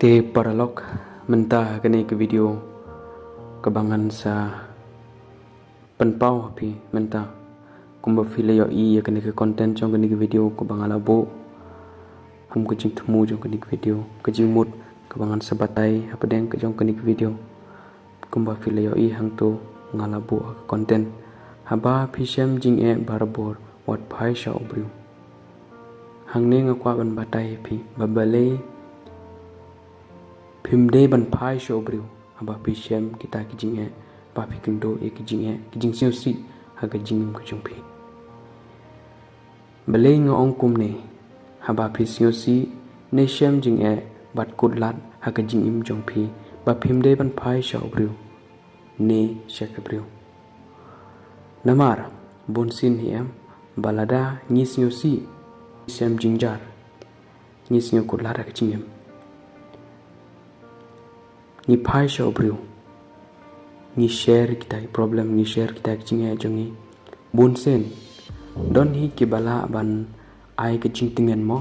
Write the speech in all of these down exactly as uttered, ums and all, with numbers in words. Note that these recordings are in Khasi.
Te paralok, mynta ha kane ka video kaba ngan sa pynpaw ha phi mynta, kumba phi la ïohi ïa kane ka content jong kane ka video kaba nga la buh, kum ka jingthmu jong kane ka video, ka jingmut kaba ngan sa batai hapdeng ka jong kane ka video. Kumba phi la ïohi hangto, nga la buh ha ka content: Haba phi shem jingeh barabor, wat phai sha u briew. Hangne nga kwah ban batai ïa phi ba balei phim dei ban phai sha u briew haba phi shem kita ki jingeh, ba phi kynduh ïa ki jingeh, ki jingsngewsih ha ka jingim ka jong phi. Balei nga ong kumne? Haba phi sngewsih ne shem jingeh bad kut lad ha ka jingim jong phi, ba phim dei ban phai sha u briew ne sha ka briew. Namar bunsien hi em, ba lada ngi sngewsih, shem jingjar, ngi sngew kut lad ha ka jingim, ngi phai sha u briew, ngi share kita ki problem, ngi share kita ki jingeh jong ngi. Bunsien don hi kiba lah ban ai ka jingtngen mo,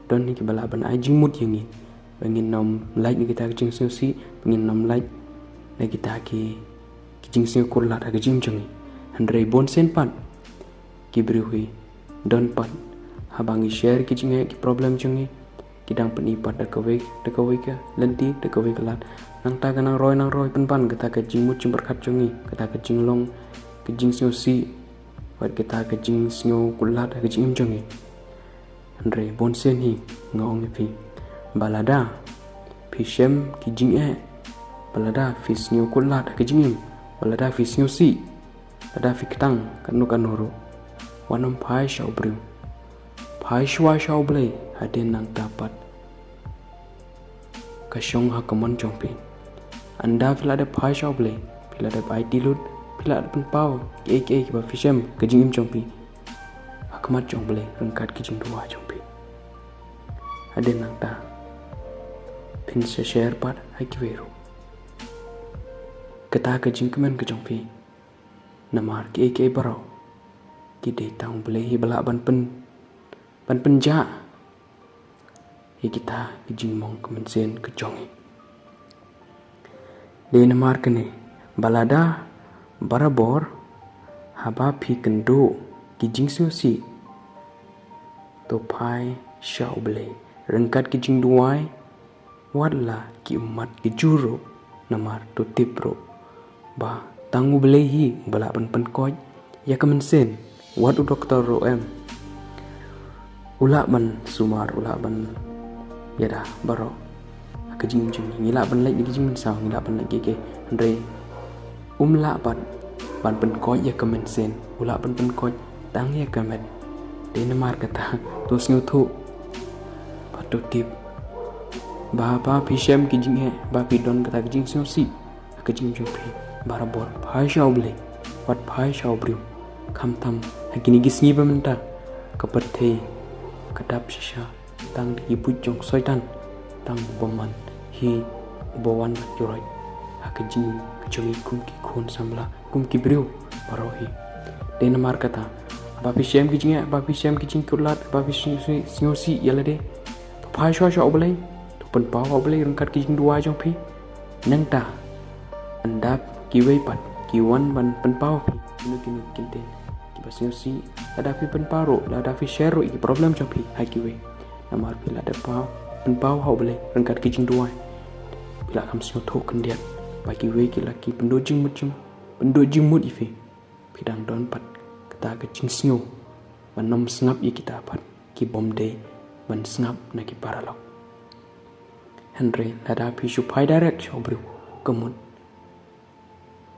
don hi kiba lah ban ai jingmut ïa ngi, ba ngin nym lait na kita ki jingsngewsih, ba ngin nym lait na kita ki, ki jingsngewkut lad ha ka jingim jong ngi. Hynrei bunsien pat ki briew hi, don pat, haba ngi share ki jingeh, ki problem jong ngi, ki dang pyni pat da kawei, da kawei ka lynti, da kawei ka lad. Nangta ka nang roi nang roi pynban kata ka jingmut jingpyrkhat jong ngi, kata ka jinglong, ka jingsngewsih, bad kata ka jingsngewkut lad ha ka jingim jong ngi. Hynrei bunsien hi nga ong ïa phi ba lada phi shem ki jingeh, ba lada phi sngew kut lad ha ka jingim, ba lada phi sngewsih, lada phi ktang katno katno ruh, wat nym phai sha u briew. Phai shuwa sha u Blei, hadien nangta pat ka shong ha ka mon jong phi. Ynda phi la dep phai sha u Blei, phi la dep aiti lut, phi la dep pynpaw kiei kiei kiba phi shem ha ka jingim jong phi ha khmat jong u Blei ryngkat ki jingduwai jong phi, hadien nangta phin sa share pat ha kiwei ruh kata ka jingkmen ka jong phi. Namar kiei kiei baroh ki dei tang u Blei hi ba lah ban pyn, ban pynjah ïa kita ki jingmong ka mynsiem ka jong ngi. Dei namar kane ba lada barabor haba phi kynduh ki jingsngewsih, to phai sha u Blei ryngkat ki jingduwai, wat la ki ummat ki jur ruh. Namar to tip ruh ba tang u Blei hi uba lah ban pynkoit ïa ka mynsiem. Wat u doktor ruh em, u lah ban sumar, u lah ban ïada baroh ha ka jingim jong ngi. Ngi lah ban leit na ki jingmynsaw, ngi lah ban leit kiei kiei, hynrei um lah pat ban pynkoit ïa ka mynsiem, u lah ban pynkoit tang ïa ka met. Dei namar kata to sngewthuh bad to tip ba, ba phi shem ki jingeh, ba phi don kata ka jingsngewsih ha ka jingim jong phi, barabor phai sha u Blei, wat phai sha u briew. Khamtam ha kine ki sngi ba mynta ka pyrthei ka dap shisha tang da ki buit jong Soitan, tang u bymman hi uba wan ban ïaroh ha ka jingim ka jong ngi kum ki khun samla, kum ki briew baroh hi. Dei namar kata ba phi shem ki jingeh, ba phi shem ki jingkut lad, ba phi sngewsih, sngewsih ïa lade, to phai shuwa sha u Blei, to pynpaw ha u Blei ryngkat ki jingduwai jong phi. Nangta ynda kiwei pat ki wan ban pynpaw ha phi kino kino ki kyntien kiba sngewsih, lada phi pynpaw ruh, lada phi share ruh ïa ki problem jong phi ha kiwei, namar phi la dep paw, pynpaw ha u Blei ryngkat ki jingduwai, phi la kham sngewthuh khyndiat ba kiwei ki la ki pynduh jingmut jong, pynduh jingmut ïa phi. Phi dang don pat kata ka jingsngew ban nym sngap ïa kita pat ki bym dei ban sngap na ki paralok. Hynrei lada phi shu phai direct sha u briew, ka mut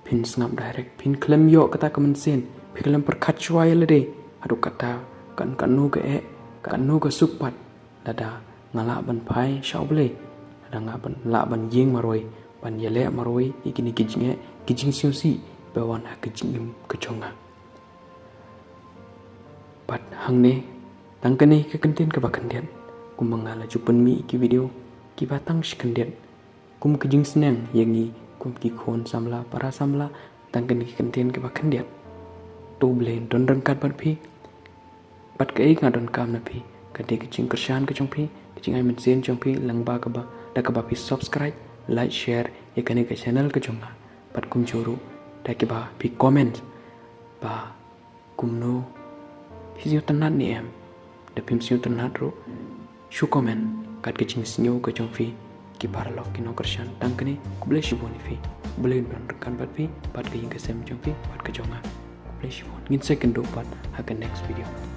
phin sngap direct, phin khlem ïoh kata ka mynsiem, phin khlem pyrkhat shuwa ïa lade haduh kata kan, katno ka eh, katno ka suk pat lada nga lah ban phai sha u Blei, lada nga lah ban, lah ban ïeng marwei, ban ïaleh marwei ïa kine ki jingeh, ki jingsngewsih ba wan ha ka jingim ka jong nga. Bad hangne tang kane ka kyntien kaba khyndiat, kumba nga la ju pynmih ïa ki video kiba tang shi khyndiat kum ka jingsneng ïa ngi kum ki khun samla para samla, tang kane ka kyntien kaba khyndiat. To u Blei un don ryngkat bad phi. Bad kaei nga donkam na phi ka dei ka jingkyrshan ka jong phi, ka jingai mynsiem jong phi lyngba kaba da kaba phi subscribe, like, share ïa kane ka channel ka jong nga. Bad kumjuh ruh da kiba phi comment ba kumno phi sngewtynnat ne em. Da phim sngewtynnat ruh, shu comment kat ka jingsngew ka jong phi. Ki paralok ki nongkyrshan tang kane, khublei shibun ïa phi. Khublei un don ryngkat bad phi bad ka ïing ka sem jong phi bad ka jong nga. Khublei shibun. Ngin sa ïakynduh pat ha ka next video.